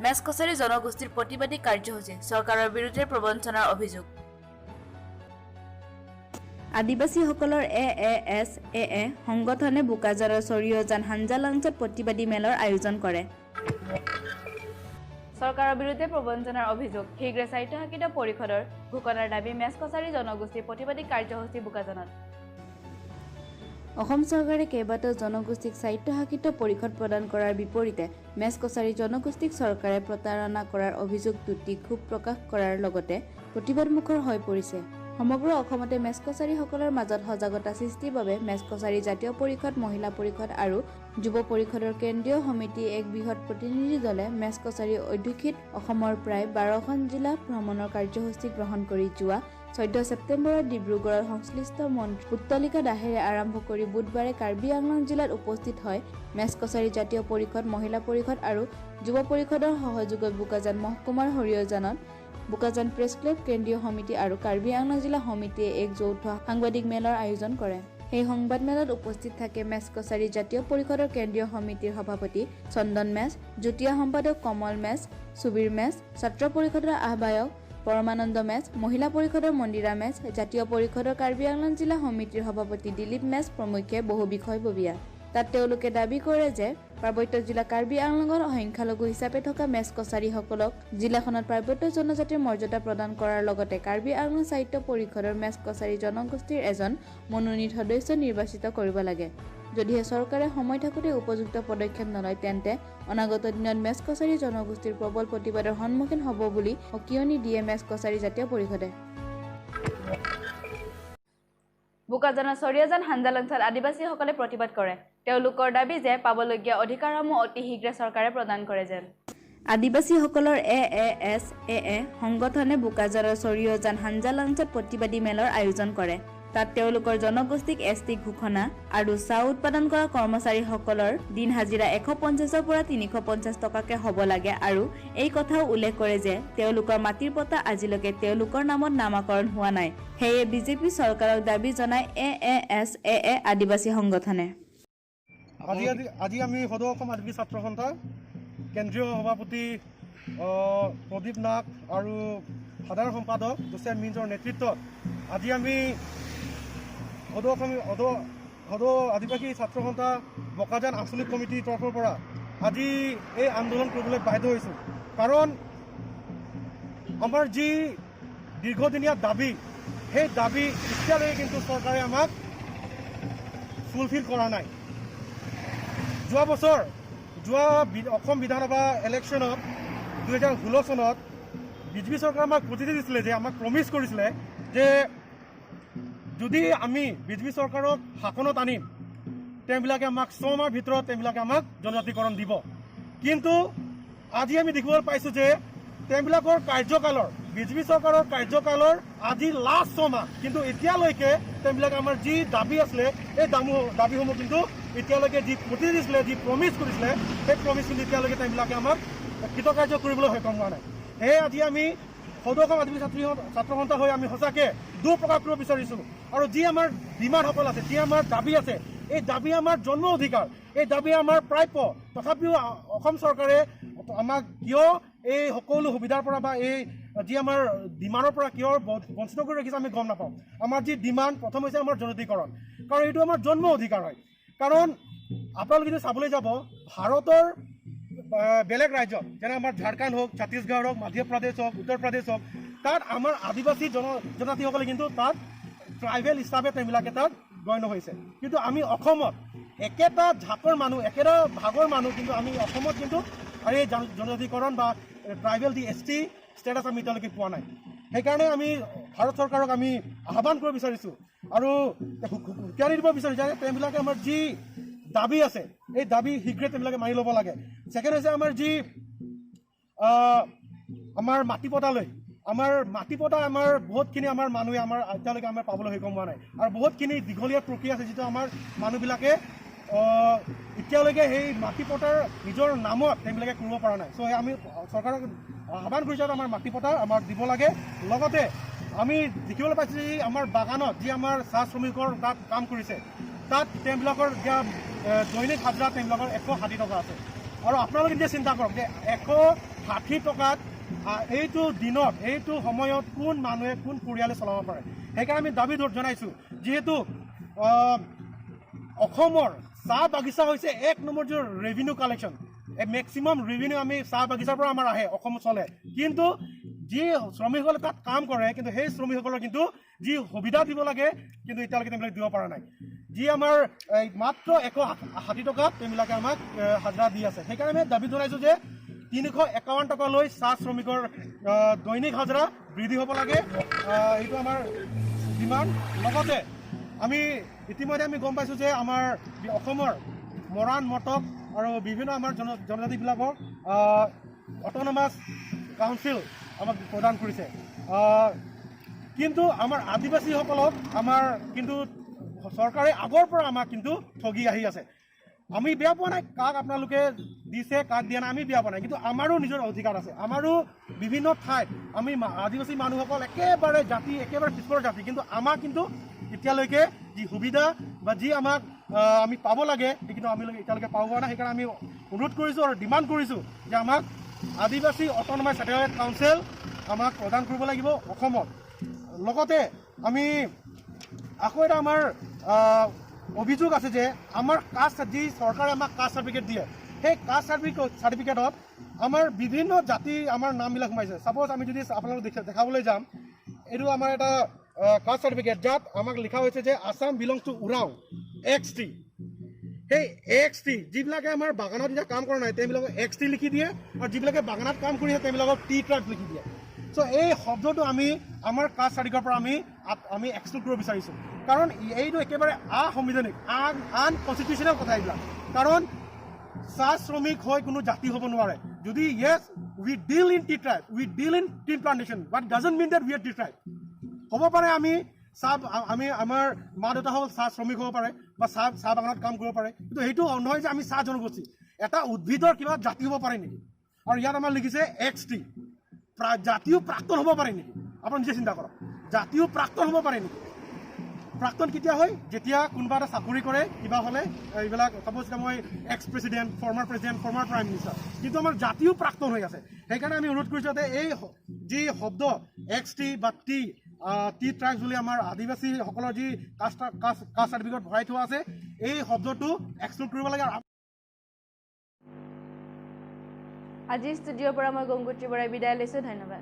Match Kachari জনগোষ্ঠীৰ প্ৰতিবাদী কাৰ্যসূচী, চৰকাৰৰ বিৰুদ্ধে প্ৰবঞ্চনাৰ অভিযোগ। আদিবাসীসকলৰ এ এ এছ এ এ সংগঠনে বোকাজাৰৰ চৰিয়জান হাঞ্জালাংছত প্ৰতিবাদী মেলৰ আয়োজন কৰে। চৰকাৰৰ বিৰুদ্ধে প্ৰবঞ্চনাৰ অভিযোগ, শীঘ্ৰে স্বায়ত্তশাসিত পৰিষদৰ ঘোষণাৰ দাবী মেচ কছাৰী জনগোষ্ঠীৰ প্ৰতিবাদী কাৰ্যসূচী বোকাজানত। অসম চৰকাৰে কেইবাটাও জনগোষ্ঠীক স্বায়ত্তশাসিত পৰিষদ প্ৰদান কৰাৰ বিপৰীতে মেচ কছাৰী জনগোষ্ঠীক চৰকাৰে প্ৰতাৰণা কৰাৰ অভিযোগ তুলি ক্ষোভ প্ৰকাশ কৰাৰ লগতে প্ৰতিবাদমুখৰ হৈ পৰিছে। সমগ্ৰ অসমতে মেচ কছাৰীসকলৰ মাজত সজাগতা সৃষ্টিৰ বাবে মেচ কছাৰী জাতীয় পৰিষদ, মহিলা পৰিষদ আৰু যুৱ পৰিষদৰ কেন্দ্ৰীয় সমিতিৰ এক বৃহৎ প্ৰতিনিধি দলে মেচ কছাৰী অধ্যুষিত অসমৰ প্ৰায় 12খন জিলা ভ্ৰমণৰ কাৰ্যসূচী গ্ৰহণ কৰি যোৱা 14 ছেপ্টেম্বৰত ডিব্ৰুগড়ত সংশ্লিষ্ট মন্ত্ৰী পুত্তলিকা দাসেৰে আৰম্ভ কৰি বুধবাৰে কাৰ্বি আংলং জিলাত উপস্থিত হয়। মেচ কছাৰী জাতীয় পৰিষদ, মহিলা পৰিষদ আৰু যুৱ পৰিষদৰ সহযোগত বোকাজান মহকুমাৰ সৰিয়জানত বোকাজান প্ৰেছ ক্লাব কেন্দ্ৰীয় সমিতি আৰু কাৰ্বি আংলং জিলা সমিতিয়ে এক যৌথ সাংবাদিক মেলৰ আয়োজন কৰে। সেই সংবাদমেলত উপস্থিত থাকে মেচ কছাৰী জাতীয় পৰিষদৰ কেন্দ্ৰীয় সমিতিৰ সভাপতি চন্দন মেচ, যুটীয়া সম্পাদক কমল মেচ, সুবীৰ মেচ, ছাত্ৰ পৰিষদৰ আহ্বায়ক পৰমানন্দ মেচ, মহিলা পৰিষদৰ মন্দিৰা মেচ, জাতীয় পৰিষদৰ কাৰ্বি আংলং জিলা সমিতিৰ সভাপতি দিলীপ মেচ প্ৰমুখ্যে বহু বিষয়ববীয়া। তাত তেওঁলোকে দাবী কৰে যে পাৰ্বত্য জিলা কাৰ্বি আংলঙত সংখ্যালঘু হিচাপে থকা মেচ কছাৰীসকলক জিলাখনত পাৰ্বত্য জনজাতিৰ মৰ্যাদা প্ৰদান কৰাৰ লগতে কাৰ্বি আংলং স্বায়ত্ত পৰিষদৰ মেচ কছাৰী জনগোষ্ঠীৰ এজন মনোনীত সদস্য নিৰ্বাচিত কৰিব লাগে। যদিহে চৰকাৰে সময় থাকোঁতে উপযুক্ত পদক্ষেপ নলয়, তেন্তে অনাগত দিনত মেচ কছাৰী জনগোষ্ঠীৰ প্ৰবল প্ৰতিবাদৰ সন্মুখীন হ'ব বুলি সকীয়নি দিয়ে মেচ কছাৰী জাতীয় পৰিষদে। বোকাজানৰ চৰিয়াজান হাঞ্জালাংছাত আদিবাসীসকলে প্ৰতিবাদ কৰে। তেওঁলোকৰ দাবী যে পাবলগীয়া অধিকাৰসমূহ অতি শীঘ্ৰে চৰকাৰে প্ৰদান কৰে যেন। আদিবাসীসকলৰ এ এ এছ এ এ সংগঠনে বোকাজাৰৰ চৰিয়জান হাঞ্জালাংছত প্ৰতিবাদী মেলৰ আয়োজন কৰে। তাত তেওঁলোকৰ জনগোষ্ঠীক এছ টি ঘোষণা আৰু চাহ উৎপাদন কৰা কৰ্মচাৰীসকলৰ দিন হাজিৰা 150ৰ পৰা 350 টকাকে হ'ব লাগে আৰু এই কথাও উল্লেখ কৰে যে তেওঁলোকৰ মাটিৰ পট্টা আজিলৈকে তেওঁলোকৰ নামত নামাকৰণ হোৱা নাই। সেয়ে বিজেপি চৰকাৰক দাবী জনায় এ এ এছ এ এ আদিবাসী সংগঠনে। আজি আমি সদৌ অসম আদিবাসী ছাত্ৰ সন্থা কেন্দ্ৰীয় সভাপতি প্ৰদীপ নাগ আৰু সাধাৰণ সম্পাদক জোচেফ মিঞ্জৰ নেতৃত্বত আজি আমি সদৌ অসম সদৌ সদৌ আদিবাসী ছাত্ৰ সন্থা বোকাজান আঞ্চলিক কমিটিৰ তৰফৰ পৰা আজি এই আন্দোলন কৰিবলৈ বাধ্য হৈছোঁ। কাৰণ আমাৰ যি দীৰ্ঘদিনীয়া দাবী, সেই দাবী এতিয়ালৈকে কিন্তু চৰকাৰে আমাক ফুলফিল কৰা নাই। যোৱা বছৰ যোৱা অসম বিধানসভা ইলেকশ্যনত 2016 চনত বিজেপি চৰকাৰে আমাক প্ৰতিশ্ৰুতি দিছিলে যে, আমাক প্ৰমিছ কৰিছিলে যে যদি আমি বিজেপি চৰকাৰক শাসনত আনিম, তেওঁবিলাকে আমাক 6 মাহৰ ভিতৰত তেওঁবিলাকে আমাক জনজাতিকৰণ দিব। কিন্তু আজি আমি দেখিবলৈ পাইছোঁ যে তেওঁবিলাকৰ কাৰ্যকালৰ, বিজেপি চৰকাৰৰ কাৰ্যকালৰ আজি লাষ্ট 6 মাহ, কিন্তু এতিয়ালৈকে তেওঁবিলাকে আমাৰ যি দাবী আছিলে, এই দাবীসমূহ কিন্তু এতিয়ালৈকে, যি প্ৰতিশ্ৰুতি দিছিলে, যি প্ৰমিছ কৰিছিলে, সেই প্ৰমিছ কিন্তু এতিয়ালৈকে তেওঁবিলাকে আমাক কৃতকাৰ্য কৰিবলৈ সক্ষম হোৱা নাই। সেয়ে আজি আমি সদৌ অসম আদিবাসী ছাত্ৰ সন্থা হৈ আমি সঁচাকৈ দুখ প্ৰকাশ কৰিব বিচাৰিছোঁ। আৰু যি আমাৰ ডিমাণ্ডসকল আছে, যি আমাৰ দাবী আছে, এই দাবী আমাৰ জন্ম অধিকাৰ, এই দাবী আমাৰ প্ৰাপ্য। তথাপিও অসম চৰকাৰে আমাক কিয় এই সকলো সুবিধাৰ পৰা বা এই যি আমাৰ ডিমাণ্ডৰ পৰা কিয় বঞ্চিত কৰি ৰাখিছে, আমি গম নাপাওঁ। আমাৰ যি ডিমাণ্ড, প্ৰথম হৈছে আমাৰ জনজাতিকৰণ, কাৰণ এইটো আমাৰ জন্ম অধিকাৰ হয়। কাৰণ আপোনালোকে যদি চাবলৈ যাব ভাৰতৰ বেলেগ ৰাজ্যত, যেনে আমাৰ ঝাৰখণ্ড হওক, ছত্তীশগড় হওক, মধ্যপ্ৰদেশ হওক, উত্তৰ প্ৰদেশ হওক, তাত আমাৰ আদিবাসী জনজাতিসকলে কিন্তু তাত ট্ৰাইবেল হিচাপে তেওঁবিলাকে তাত গণ্য হৈছে। কিন্তু আমি অসমত একেটা জাতৰ মানুহ, একেটা ভাগৰ মানুহ, কিন্তু আমি অসমত কিন্তু এই জনজাতিকৰণ বা ট্ৰাইবেল দি এছ টি ষ্টেটাছ আমি এতিয়ালৈকে পোৱা নাই। সেইকাৰণে আমি ভাৰত চৰকাৰক আমি আহ্বান কৰিব বিচাৰিছোঁ আৰু হুঁচিয়াৰী দিব বিচাৰিছোঁ যে তেওঁবিলাকে আমাৰ যি দাবী আছে, এই দাবী শীঘ্ৰে তেওঁবিলাকে মানি ল'ব লাগে। ছেকেণ্ড হৈছে আমাৰ যি আমাৰ মাটি পটালৈ, আমাৰ মাটি পটা আমাৰ বহুতখিনি আমাৰ মানুহে আমাৰ এতিয়ালৈকে আমাৰ পাবলৈ সক্ষম হোৱা নাই। আৰু বহুতখিনি দীঘলীয়া প্ৰক্ৰিয়া আছে, যিটো আমাৰ মানুহবিলাকে এতিয়ালৈকে সেই মাটি পটাৰ নিজৰ নামত তেওঁবিলাকে কৰিব পৰা নাই। চ' আমি চৰকাৰক আহ্বান কৰিছোঁ যে আমাৰ মাটি পটা আমাক দিব লাগে। লগতে আমি দেখিবলৈ পাইছোঁ যে আমাৰ বাগানত যি আমাৰ চাহ শ্ৰমিকৰ তাত কাম কৰিছে, তাত তেওঁবিলাকৰ এতিয়া দৈনিক হাজিৰা তেওঁলোকৰ 160 টকা আছে। আৰু আপোনালোকে নিজে চিন্তা কৰক যে 160 টকাত এইটো দিনত, এইটো সময়ত কোন মানুহে, কোন পৰিয়ালে চলাব পাৰে? সেইকাৰণে আমি দাবী জনাইছোঁ, যিহেতু অসমৰ চাহ বাগিচা হৈছে এক নম্বৰ যিটো ৰেভিনিউ কালেকশ্যন, মেক্সিমাম ৰেভিনিউ আমি চাহ বাগিচাৰ পৰা আমাৰ আহে, অসম চলে। কিন্তু যি শ্ৰমিকসকলে তাত কাম কৰে, কিন্তু সেই শ্ৰমিকসকলৰ কিন্তু যি সুবিধা দিব লাগে, কিন্তু এতিয়ালৈকে তেওঁলোকে দিব পৰা নাই। যি আমাৰ এই মাত্ৰ 160 টকাত তেওঁবিলাকে আমাক হাজিৰা দি আছে। সেইকাৰণে আমি দাবী জনাইছোঁ যে 351 টকালৈ চাহ শ্ৰমিকৰ দৈনিক হাজিৰা বৃদ্ধি হ'ব লাগে। এইটো আমাৰ ডিমাণ্ড। লগতে আমি ইতিমধ্যে আমি গম পাইছোঁ যে আমাৰ অসমৰ মৰাণ, মটক আৰু বিভিন্ন আমাৰ জনজাতিবিলাকক অট'নমাছ কাউন্সিল আমাক প্ৰদান কৰিছে, কিন্তু আমাৰ আদিবাসীসকলক আমাৰ কিন্তু চৰকাৰে আগৰ পৰা আমাক কিন্তু ঠগি আহি আছে। আমি বেয়া পোৱা নাই, কাক আপোনালোকে দিছে, কাক দিয়া নাই, আমি বেয়া পোৱা নাই। কিন্তু আমাৰো নিজৰ অধিকাৰ আছে। আমাৰো বিভিন্ন ঠাইত আমি আদিবাসী মানুহসকল একেবাৰে জাতি, একেবাৰে পিছপৰা জাতি। কিন্তু আমাক কিন্তু এতিয়ালৈকে যি সুবিধা বা যি আমাক আমি পাব লাগে, সেই কিন্তু আমি এতিয়ালৈকে পাব পৰা নাই। সেইকাৰণে আমি অনুৰোধ কৰিছোঁ আৰু ডিমাণ্ড কৰিছোঁ যে আমাক আদিবাসী অট'নমাছ ছেটেলাইট কাউন্সিল আমাক প্ৰদান কৰিব লাগিব অসমত। লগতে আমি আকৌ এটা আমাৰ অভিযোগ আছে যে আমাৰ কাষ্ট, যি চৰকাৰে আমাক কাষ্ট চাৰ্টিফিকেট দিয়ে, সেই কাষ্ট চাৰ্টিফিকেটত আমাৰ বিভিন্ন জাতি, আমাৰ নামবিলাক সোমাইছে। ছাপ'জ আমি যদি আপোনালোক দেখাবলৈ যাম, এইটো আমাৰ এটা কাষ্ট চাৰ্টিফিকেট, যাত আমাক লিখা হৈছে যে Assam belongs to Oraon XT। সেই এক্স টি, যিবিলাকে আমাৰ বাগানত এতিয়া কাম কৰা নাই, তেওঁবিলাকক এক্স টি লিখি দিয়ে আৰু যিবিলাকে বাগানত কাম কৰি আছে, তেওঁবিলাকক টি ট্ৰাইব লিখি দিয়ে। চ' এই শব্দটো আমি আমাৰ কাষ্ট চাৰ্টিফিকেটৰ পৰা আমি এক্সক্লুড কৰিব বিচাৰিছোঁ, কাৰণ এইটো একেবাৰে অসাংবিধানিক, আনকনষ্টিটিউচনেল কথা এইবিলাক। কাৰণ চাহ শ্ৰমিক হৈ কোনো জাতি হ'ব নোৱাৰে। যদি yes, we deal in tea tribe, we deal in tea plantation, but doesn't mean that we are tea tribe। হ'ব পাৰে আমি চাহ, আমি আমাৰ মা দেউতাসকল চাহ শ্ৰমিক হ'ব পাৰে বা চাহ বাগানত কাম কৰিব পাৰে, কিন্তু সেইটো নহয় যে আমি চাহ জনগোষ্ঠী। এটা উদ্ভিদৰ কিবা জাতি হ'ব পাৰে নেকি? আৰু ইয়াত আমাৰ লিখিছে এক্স টি। জাতিও প্ৰাক্তন হ'ব পাৰে নেকি? আপুনি নিজে চিন্তা কৰক, জাতিও প্ৰাক্তন হ'ব পাৰে নেকি? প্ৰাক্তন কেতিয়া হয়? যেতিয়া কোনোবা এটা চাকৰি কৰে, কিবা হ'লে এইবিলাক, চাপ'জ এতিয়া মই ex president, former president, former prime minister, কিন্তু আমাৰ জাতিও প্ৰাক্তন হৈ আছে। সেইকাৰণে আমি অনুৰোধ কৰিছোঁ যাতে এই যি শব্দ এক্স টি বা টি টি ট্ৰাইবছ বুলি আমাৰ আদিবাসীসকলৰ যি কাষ্ট চাৰ্টিফিকেট ভৰাই থোৱা আছে, এই শব্দটো এক্সক্লুড কৰিব লাগে আৰু আজিৰ ষ্টুডিঅ'ৰ পৰা মই গংগোত্ৰী বৰাই বিদায় লৈছোঁ। ধন্যবাদ।